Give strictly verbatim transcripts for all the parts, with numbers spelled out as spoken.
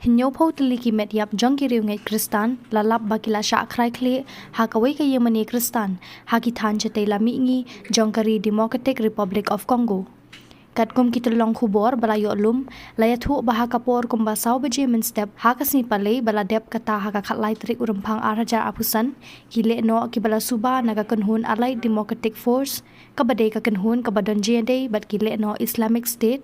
Hynñiewphew tylli ki met ïap jong ki riewngeit Khristan la lap ba ki la shah krai khlieh ha kawei ka ïingmane Khristan ha ki thaiñ shatei lam mihngi jong ka ri Democratic Republic of Congo. Katkum ki tyllong khubor ba la ïoh lum, la ïathuh ba ha ka por kumba saw baje mynstep ha ka sngi Palei ba la dep kata ha ka khatlai tarik u Rymphang ar hajar arphew san, ki lehnoh kiba la suba na ka kynhun Allied Democratic Force, kaba dei ka kynhun kaba don jingïadei bad ki lehnoh Islamic State,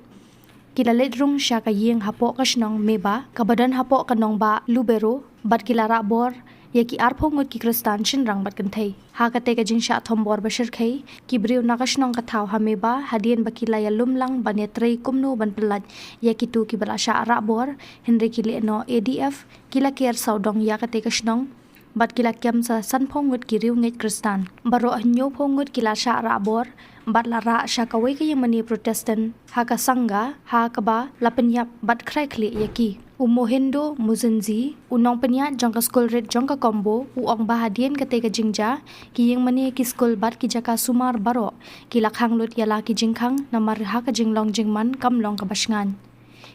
ki la leit rung sha ka ïing hapoh ka shnong Meba, kaba don hapoh ka nongbah Lubero, bad ki la rah bor ïa ki arphew ngut ki Khristan shynrang bad kynthei. Ha katei ka jingshah thombor ba shyrkhei, ki briew na ka shnong ka thaw ha Meba, hadien ba ki la ïalum lang ban ïatrei kumno ban pyllait ïa kito kiba la shah rah bor, hynrei ki lehnoh A D F ki la ker sawdong ïa katei ka shnong bad ki la kem sa sanphew ngut ki riewngeit Khristan. Baroh hynñiewphew ngut ki la shah rah bor bad la rah sha kawei ka ïingmane Protestant ha ka Sangha, ha kaba la pynïap bad krai khlieh ïa ki. U Mohindo Muzinzi, u nongpynïaid jong ka skul rit jong ka Kombo, u ong ba hadien katei ka jingjia, ki ïingmane, ki skul bad ki jaka sumar baroh ki la khang lut ïa la ki jingkhang namar ha ka jinglong jingman kam long kaba shngaiñ.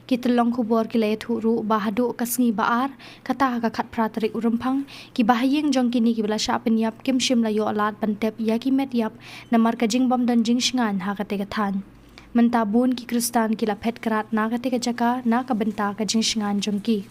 Ki tyllong khubor ki la ïathuh ruh ba haduh ka sngi ba ar, kata ha ka khatphra tarik u Rymphang, ki bahaïing jong kine kiba la shah pynïap kim shym la ïoh lad ban tep ïa ki met ïap namar ka jingbym don jingshngaiñ ha katei ka thaiñ. Mynta bun ki Khristan ki la phet krad na katei ka jaka na ka bynta ka jingshngaiñ jong ki.